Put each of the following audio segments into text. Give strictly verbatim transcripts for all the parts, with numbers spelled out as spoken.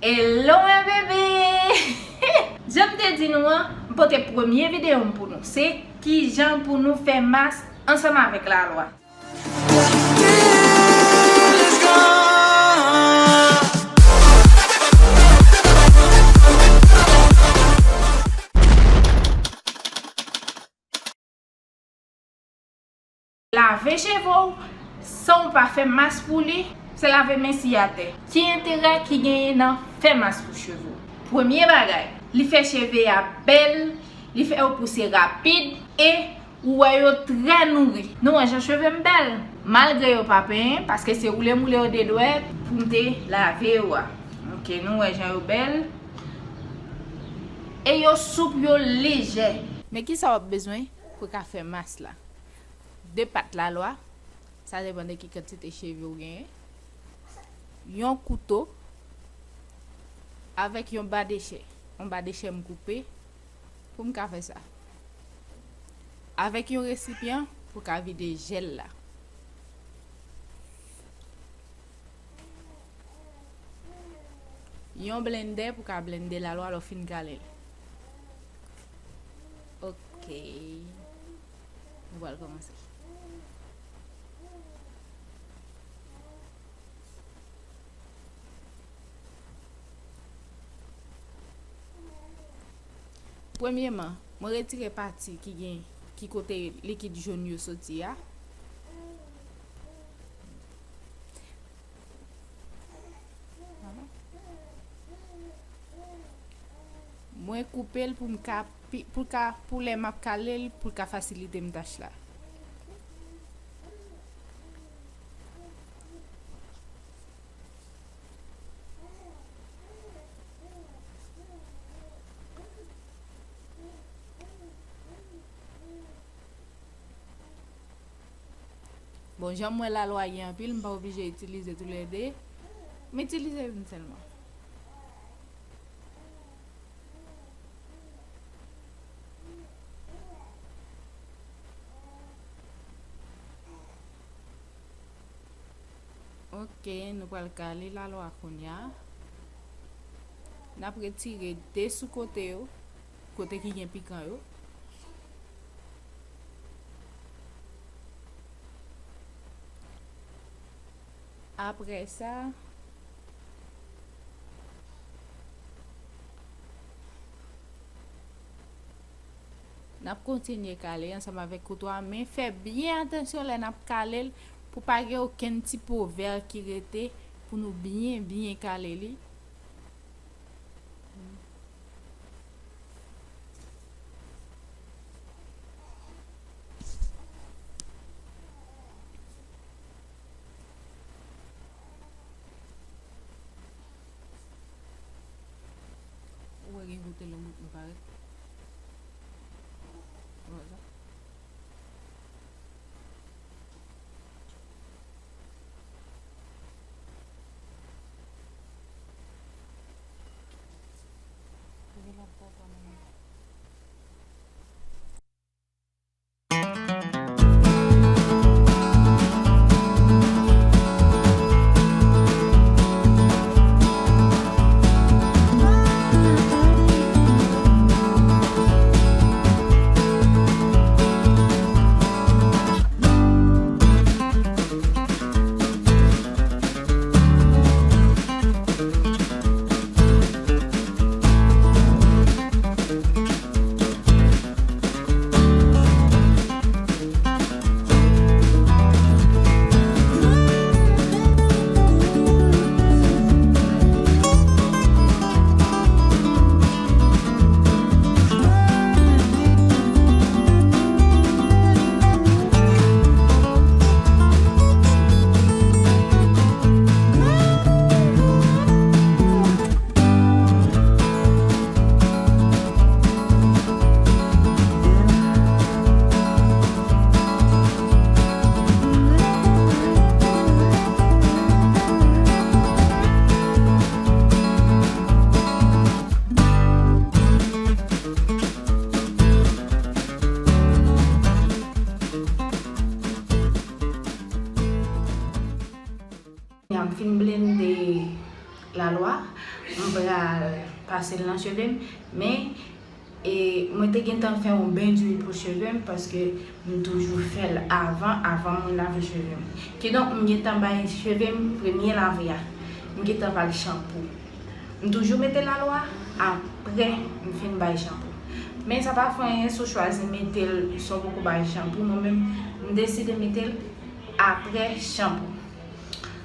Hello, mwen bebe! Jan m te di nou an, m pote premye videyo m pou nou. Se kijan pou nou fè mas ansanm avèk lalwa. Lave cheve w san w pa fè mas pou li, se lave men siyatè. Ki enterè ki genyen nan fè mas pou cheve w? Premye bagay, li fè cheve a bèl, li fè yo pouse rapid e ou wè yo trè nouri. Nou wè jan cheve m bèl. Malgre yo pa penyen, paske se woule m woule yo de dwèt pou m te lave yo a. Ok, nou wè jan yo bèl. E yo soup, yo lejè. Men kisa w ap bezwen pou w ka fè mas la? De pat lalwa, sa depann de ki kantite cheve w genyen. Yon kouto avèk yon ba de chè. Yon ba de chè m koupe pou m ka fè sa. Avèk yon resipyan pou ka vide jèl la. Yon blendè pou ka blende lalwa lè w fin kale l. Ok. Nou pral kòmanse. Premyeman, mwen retire pati ki gen, ki kote likid jòn yo soti a. Mwen koupe l pou m ka pi, pou l ka, pou lè m ap kale l, pou l ka fasilite m tach la. Bon, jan m wè lalwa gen anpil, m pa oblije itilize toulède. M itilize youn sèlman. Ok, nou pral kale lalwa kounye a. N ap retire de sou kote yo, kote ki gen pikan yo. Apre sa, n ap kontinye kale ansanm avèk kouto a, men fè byen atansyon lè n ap kale l pou pa gen okenn ti po vè ki rete, pou nou byen, byen kale li. Ou wè gen kote yon bout mwen parèt. Ou wè sa? M pral pase l nan cheve m, men e, mwen te gentan fè yon ben dwil pou cheve m paske m toujou fè l avan, avan mwen lave cheve m. Kidonk, m gentan bay cheve m premye lave a. M gentan ba l chanpou. M toujou mete lalwa apre m fin bay chanpou. Men sa pa fè anyen si w chwazi mete l san w poko bay chanpou. Mwen menm, m deside mete l apre chanpou.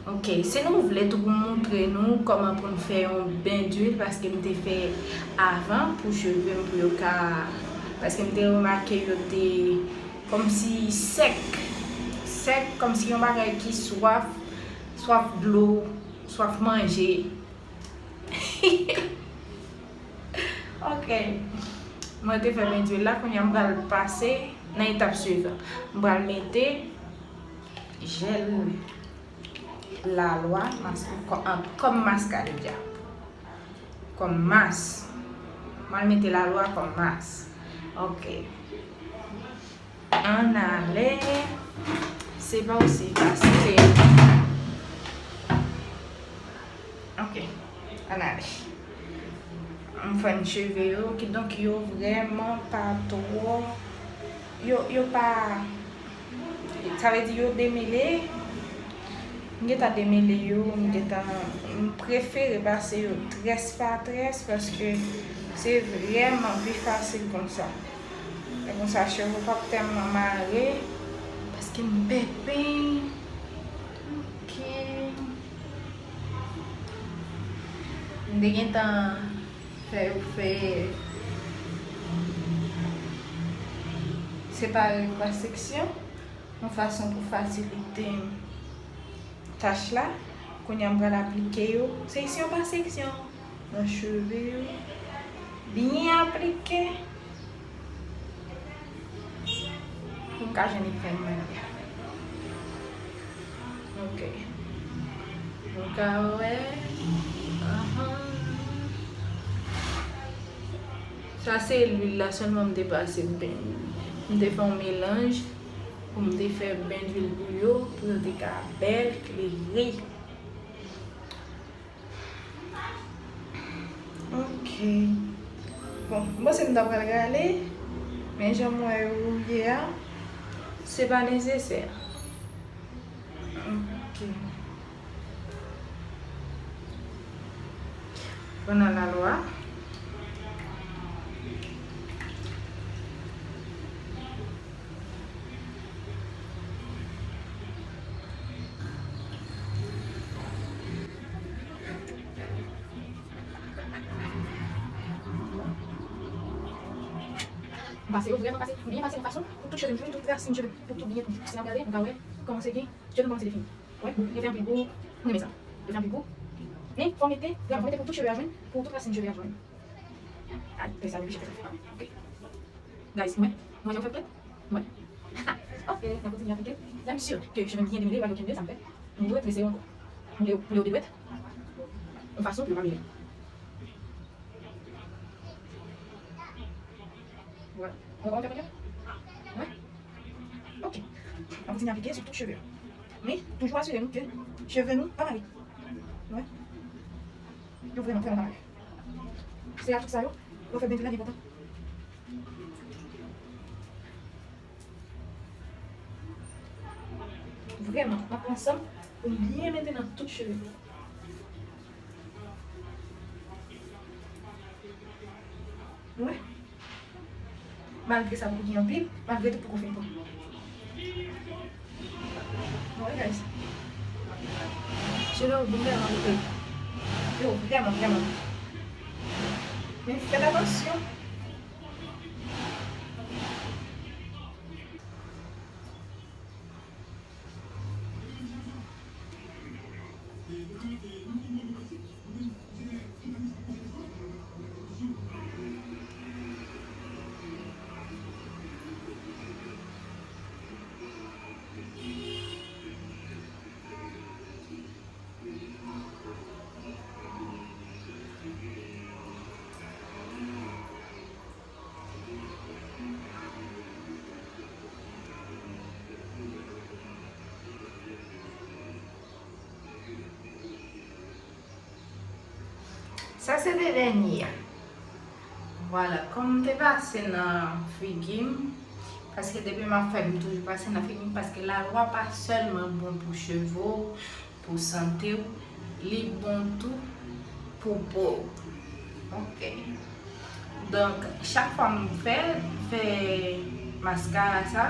Ok, si nou vle tou pou m montre nou kòman pou n fè yon ben dwil, paske m te fè avan pou cheve m pou yo ka, paske m te remake yo te kòmsi sèk, sèk, kòmsi yon bagay ki swaf, swaf dlo, swaf manje. Ok. Mwen te fè ben dwil la, kounye a m pral pase nan etap swivan. M pral mete jèl lalwa, mas, kò-, an, kòm maskara, m di a. Kòm mas. M pral mete lalwa kòm mas. Ok. Ann ale. Se pa osi fasil. Ok. Ann ale. M fè m cheve yo, kidonk yo vrèman pa twò, yo, yo pa, sa vle di yo demele. M gentan demele yo, m gentan, m prefere pase yo très pa très paske se vrèman pi fasil konsa. E konsa, cheve w p ap tèlman mare, paske m pè peny. Ok. M te gentan fè yo fè separe yo pa seksyon, yon fason pou fasilite tach la. Kounye a m pral aplike yo seksyon pa seksyon nan cheve yo. Byen aplike. Pou m ka jwenn efè m mande a. Ok. Nou ka wè. Ahan. Sa se lwil la sèlman m te pase ben. M te fè yon melanj pou m te fè ben dwil pou yo, pou yo te ka bèl, klere. Ok. Bon, m panse m ta pral rale, men jan m wè yo ye a, se pa nesesè. Ok. Pandan lalwa. M pase yo vrèman pase, byen pase yon fason pou tout cheve m, tout rasin cheve m, pou tout byen, pou tout. Si n ap gade, nou ka wè kòman se gen, cheve m kòmanse defini. Wè, yo fè anpil gwo, m renmen sa. Yo fè anpil gwo. Men, fò w mete, vrèman, fò w mete pou tout cheve a jwenn, pou tout rasin cheve a jwenn. Ay, fè sa, repiche fè sa. Ok. Guys, mwen, mwen, yo fè prèt? Mwen. Ok, n ap kontinye aplike. Lè m si ke cheve m byen demele, pa gen okenn de sa m fè. M retrese yo ankò. M vle, m vle yo dwèt. Yon fason pou yo pa mele. Vwala. Ou konprann sa m fè? Wè. Ok. N ap kontinye aplike sou tout cheve yo. Men, toujou asire nou ke cheve nou pa mare. Wè. Yo vrèman, vrèman pa mare. Se a tout sa yo, lè w fè ben dwil la, li enpòtan. Vrèman, m ap pran san m pou m byen mete nan tout cheve m. Wè. Malgre sa poko gen anpil, malgre tout poko fin pran. Bon, guys. Cheve yo vrèman bèl. Yo vrèman, vrèman bèl. Men fèt atansyon. Sa se te dènye a. Vwala, kòm m te pase nan figi m, paske depi m ap fè, m toujou pase nan figi m, paske lalwa pa sèlman bon pou cheve w, pou sante w, li bon tou pou po w. Ok. Donk, chak fwa m fè, fè maskara sa,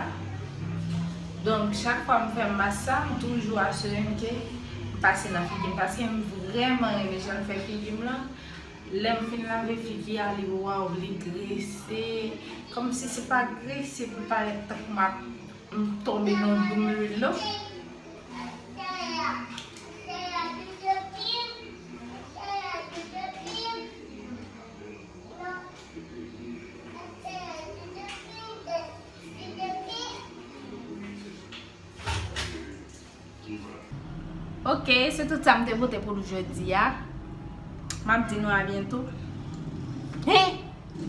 donk, chak fwa m fè mask sa, m toujou asire m ke m pase nan figi m, paske m vrèman renmen jan l fè figi m lan. Lè m fin lave figi a, li, waw, li grese. Kòmsi se pa grese pou parèt tankou m ap, m tonbe nan doum lwil lo. Ok, se tout sa m te pote pou nou jodi a. M ap di nou a byento. Hey!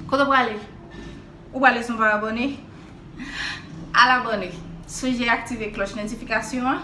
Kote w prale? Ou prale san w pa abòne? Al abòne. Sonje aktive klòch notifikasyon an.